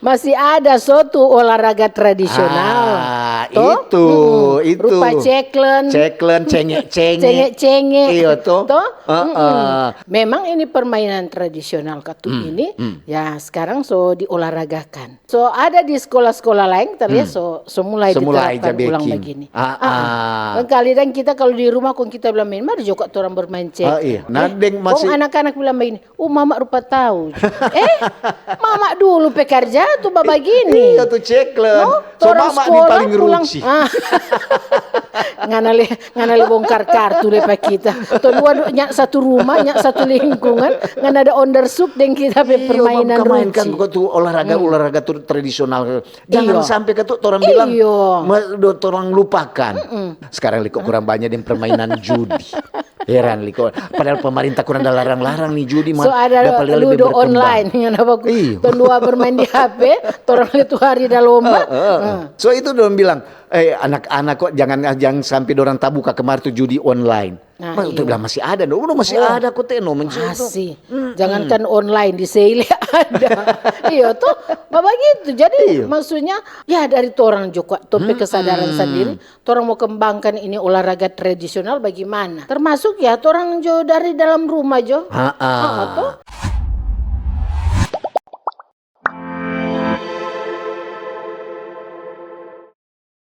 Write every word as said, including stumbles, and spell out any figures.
Masih ada suatu olahraga tradisional. Ah, Toh? itu, Mm-mm. itu. Rupa ceklen. Ceklen, cenge-cenge. Cenge-cenge. Iya, toh? Toh? Heeh. Mm-mm. Memang ini permainan tradisional katu ini, ya sekarang so diolahragakan. So ada di sekolah-sekolah lain, kita lihat so, so mulai So mulai diterapkan ja ulang beking. Begini. Ah, ah. Kan kali dan kita kalau di rumah kong kita bilang main, mari jo katu orang bermain cek. Ah, iya. Nah, Eh, deng masih kong anak-anak bilang begini, "Uh, mama rupa tahu." Eh, mama dulu pekerja tuh babagini. Iya tuh ceklen. No, So torang mama ni sekolah paling pulang. ruci. Ah. Ngana le, ngana le bongkar kartu le pa kita. Tong dua nya satu rumah, nya satu lingkungan, ngana ada onderzoek deng kita pe Iyo, permainan bang, kamain kan ruci. Katu olahraga olahraga tu tradisional. Jangan Iyo. Sampai katu orang bilang Iyo. ma- do- orang lupakan. Sekarang liko kurang banyak deng permainan judi. Heran liko. Padahal pemerintah kurang ada larang-larang nih judi mah. So ada Dapa lebe ludo berkembang. Online, ngana baku. Iyo. Tong dua bermain di H P, torang le tu hari da lomba. Heeh. So itu dong bilang, eh anak-anak kok jangan jangan sampai dorang tabuka kemari tuh judi online. Nah, Mas, iya. Bilang masih ada dong, udah masih ada kok teh no mention tuh. Masih. Jangankan online di Seile ada. Iyo tuh, bagitu. Jadi maksudnya ya dari torang jo katu pe kesadaran sendiri, torang mau kembangkan ini olahraga tradisional bagaimana? Termasuk ya torang jo dari dalam rumah jo. Ha-ha. Ah, toh?